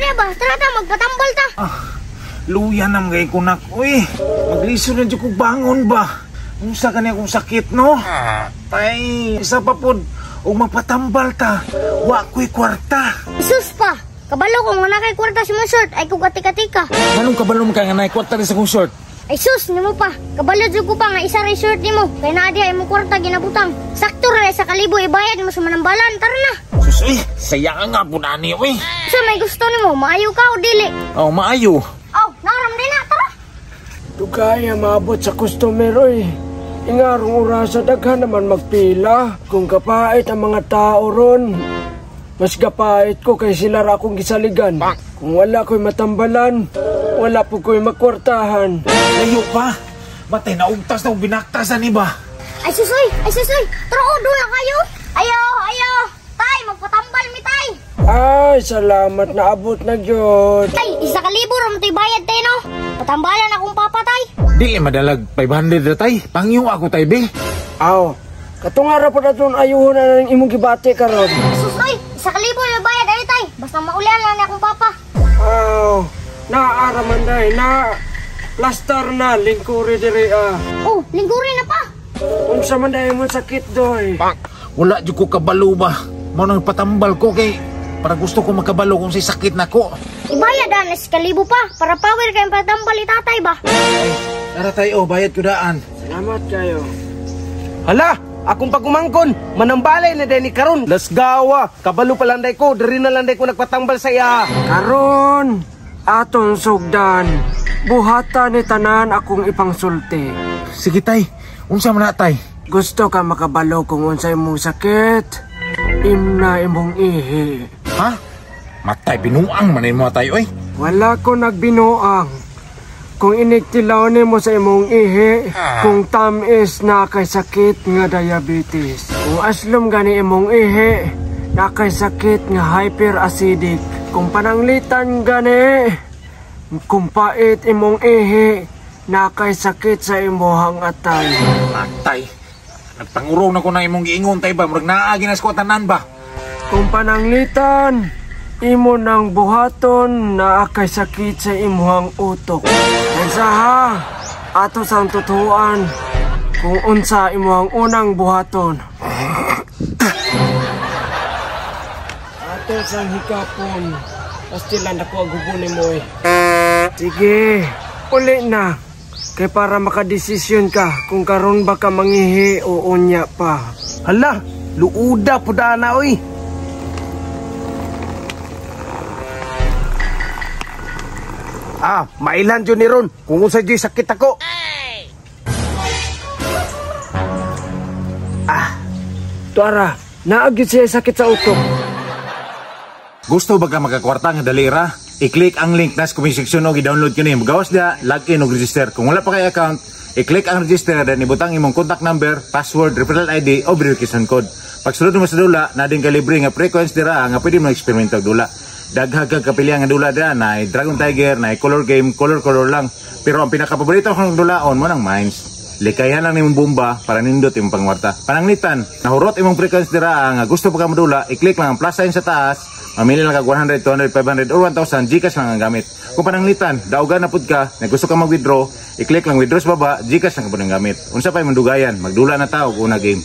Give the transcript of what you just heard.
Dali ba, tara ta, magpatambal ta. Ah, luya na mga ikunak. Uy, maglisod na dyan ko bangon ba? Unsa ka niya kung sakit, no? Tay, isa pa pod. O magpatambal ta. Wa ko'y kwarta. Isus pa, kabalo ko nga nakay kwarta si mong short, ay kung katika-tika. Anong kabalo mo ka nga nay kwarta rin sa kong short? Ay sus, nimo pa. Kabalo jud ko pa nga isa ray short nimo. Kay naa diha imong kwarta ginabutang. Sakto ra sa kalibo ibayad mo sa manambalan. Tara na. Sus, uy, saya nga po na niyo, uy. Sa may gusto nimo, maayo ka o dili? Oh, maayo. Oh, naram din na, tara. Dugay maabot sa customer oy. Ingarong orasa daghan naman magpila. Kung kapait ang mga tao ron, mas gapait ko kay sila ra akong gisaligan. Kung wala ko'y matambalan, wala po ko'y makwartahan. Layo pa. Batay, naugtas na binaktasan iba. Ay susoy, ay susoy. Tara o, doon na kayo. Ayo, ayo. Tay, magpatambal mi tay. Ay, salamat na abot na gyud. Tay, 1,000 ra man to'y bayad tay no. Patambalan akong papa tay. Di, madalag 500 na tay. Pangyo ako tay, be. Aw, katong ara po na itong ayuhon na ng imong gibati karon. Susoy, 1,000 ra bayad ay tay. Basta maulian lang ni akong papa. Aw, naara man day, na plaster na lingkuri diri ah. Oh, lingguri na pa. Unsa man day mo sakit doy? Wala jud ko kabalo ba. Mao nang patambal ko kay para gusto ko makabalo kung say sakit nako. Ibayad na 1,000 pa para power kayong patambal ni tatay ba. Tara tayo, bayad ko daan. Salamat kayo. Hala, akong pagumangkon, manambalay na din ni karon. Lasgawa, kabalo pa landay ko, diri na landay ko nagpatambal sa iya. Karon, atong sugdan, buhatan ni tanan akong ipangsulti. Sige tay, unsa man na tay? Gusto ka makabalo kung unsay imong sakit? Imna imong ihi. Ha? Matay binuang man mo tay oy. Wala ko nagbinuang. Kung inigtilaw nimo sa imong ihi, kung tamis na kay sakit nga diabetes. Kung aslom gani imong ihi, na kay sakit nga hyperacidic. Kung pananglitan gani, kung pait imong ihi, na kay sakit sa imuhang atay. Matay. Nagpangurong na ko na imong giingon tay ba, murag naa ginas ko tanan ba. Kung pananglitan, imo nang buhaton na akay sakit sa imuhang utok. Unsa ha? Ato sang tutuan kung unsa imuhang unang buhaton. Ato sang hikapon, pastilan ako ang gubo nimo eh. Sige, uli na. Kay para makadesisyon ka kung karon ba ka mangihi o unya pa. Hala, luuda po na oy. Ah, mailan dyan ni Ron kung unsa dyan sakit ako. Ah, tuara, naagid siya sakit sa utok. Gusto ba ka makakwarta nga dalira? I-click ang link nas comment section og i-download kini. Magawas dia, login og register. Kung wala pa kay account, i-click ang register then ibutang imong contact number, password, referral ID o verification code. Pagsulod mo sa dula, na din kay libre nga frequency dira nga pwede mo eksperimento og dula. Daghang kag kapilian nga dula dira, na Dragon Tiger, na color game, color color lang. Pero ang pinakapaborito kong dulaon mo nang mines. Likayan lang nimong bomba para nindot imong pangwarta. Pananglitan, nahurot imong frequency dira nga gusto pa ka modula, i-click lang ang plus sign sa taas, mamili lang kag 100, 200, 500 or 1,000, GCash lang ang gamit. Kung pananglitan, daugan na pud ka, na gusto ka mag-withdraw, i-click lang withdraw sa baba, GCash lang ka pud ang gamit. Unsa pa imong dugayan, magdula na ta og una game.